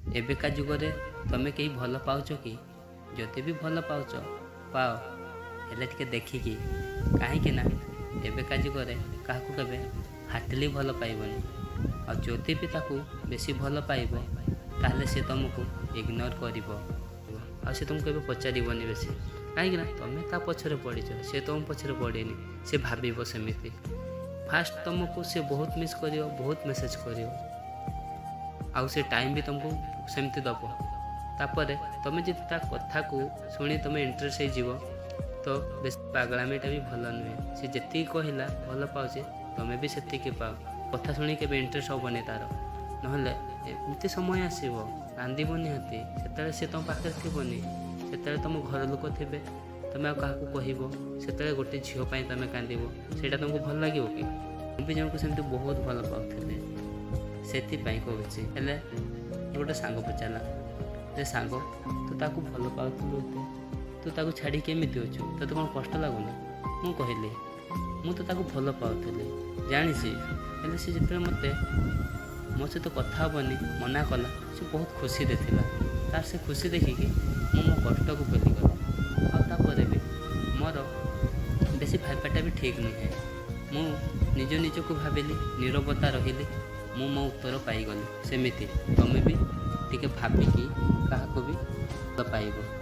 ଏବେକା ଯୁଗରେ ତମେ କେହି ଭଲ ପାଉଛ କି? ଯଦି ବି ଭଲ ପାଉଛ, ପାଅ, ହେଲେ ଟିକେ ଦେଖିକି। କାହିଁକି ନା ଏବେକା ଯୁଗରେ କାହାକୁ କେବେ ହାର୍ଟଲି ଭଲ ପାଇବନି। ଆଉ ଯଦି ବି ତାକୁ ବେଶୀ ଭଲ ପାଇବ, ତାହେଲେ ସେ ତୁମକୁ ଇଗ୍ନୋର କରିବ ଆଉ ସେ ତୁମକୁ କେବେ ପଚାରିବନି ବେଶୀ। କାହିଁକି ନା ତମେ ତା ପଛରେ ପଡ଼ିଛ, ସେ ତୁମ ପଛରେ ପଡ଼ିନି। ସେ ଭାବିବ ସେମିତି। ଫାଷ୍ଟ ତୁମକୁ ସେ ବହୁତ ମିସ୍ କରିବ, ବହୁତ ମେସେଜ୍ କରିବ ଆଉ ସେ ଟାଇମ୍ ବି ତୁମକୁ ସେମିତି ଦେବ। ତାପରେ ତୁମେ ଯଦି ତା କଥାକୁ ଶୁଣି ତୁମେ ଇଣ୍ଟରେଷ୍ଟ ହେଇଯିବ, ତ ବେଶୀ ପାଗଳାମିଟା ବି ଭଲ ନୁହେଁ। ସେ ଯେତିକି କହିଲା ଭଲ ପାଉଛି, ତୁମେ ବି ସେତିକି ପାଅ। କଥା ଶୁଣି କେବେ ଇଣ୍ଟରେଷ୍ଟ ହେବନି ତା'ର। ନହେଲେ ଏମିତି ସମୟ ଆସିବ, କାନ୍ଦିବ ନିହାତି। ସେତେବେଳେ ସେ ତୁମ ପାଖରେ ଥିବନି, ସେତେବେଳେ ତୁମ ଘର ଲୋକ ଥିବେ। ତୁମେ ଆଉ କାହାକୁ କହିବ? ସେତେବେଳେ ଗୋଟେ ଝିଅ ପାଇଁ ତୁମେ କାନ୍ଦିବ, ସେଇଟା ତୁମକୁ ଭଲ ଲାଗିବ କି? ମୁଁ ବି ଜଣକୁ ସେମିତି ବହୁତ ଭଲ ପାଉଥିଲି, ସେଥିପାଇଁ କହୁଛି। ହେଲେ ଗୋଟେ ସାଙ୍ଗ ପଚାରିଲା ଯେ, "ସାଙ୍ଗ, ତୁ ତାକୁ ଭଲ ପାଉଥିଲୁ ଏତେ, ତୁ ତାକୁ ଛାଡ଼ି କେମିତି ଅଛୁ? ତୋତେ କ'ଣ କଷ୍ଟ ଲାଗୁନି?" ମୁଁ କହିଲି, "ମୁଁ ତ ତାକୁ ଭଲ ପାଉଥିଲି, ଜାଣିଛି। ହେଲେ ସେ ଯେତେବେଳେ ମୋତେ ମୋ ସହିତ କଥା ହେବନି ମନା କଲା, ସେ ବହୁତ ଖୁସିରେ ଥିଲା। ତାର ସେ ଖୁସି ଦେଖିକି ମୁଁ ମୋ କଷ୍ଟକୁ ଭୁଲିଗଲି। ଆଉ ତାପରେ ବି ମୋର ବେଶୀ ଭାବିବାଟା ବି ଠିକ୍ ନୁହେଁ। ମୁଁ ନିଜ ନିଜକୁ ଭାବିଲି, ନିରବତା ରହିଲି, ମୁଁ ମୋ ଉତ୍ତର ପାଇଗଲି।" ସେମିତି ତୁମେ ବି ଟିକେ ଭାବିକି କାହାକୁ ବି ଭଲ ପାଇବ।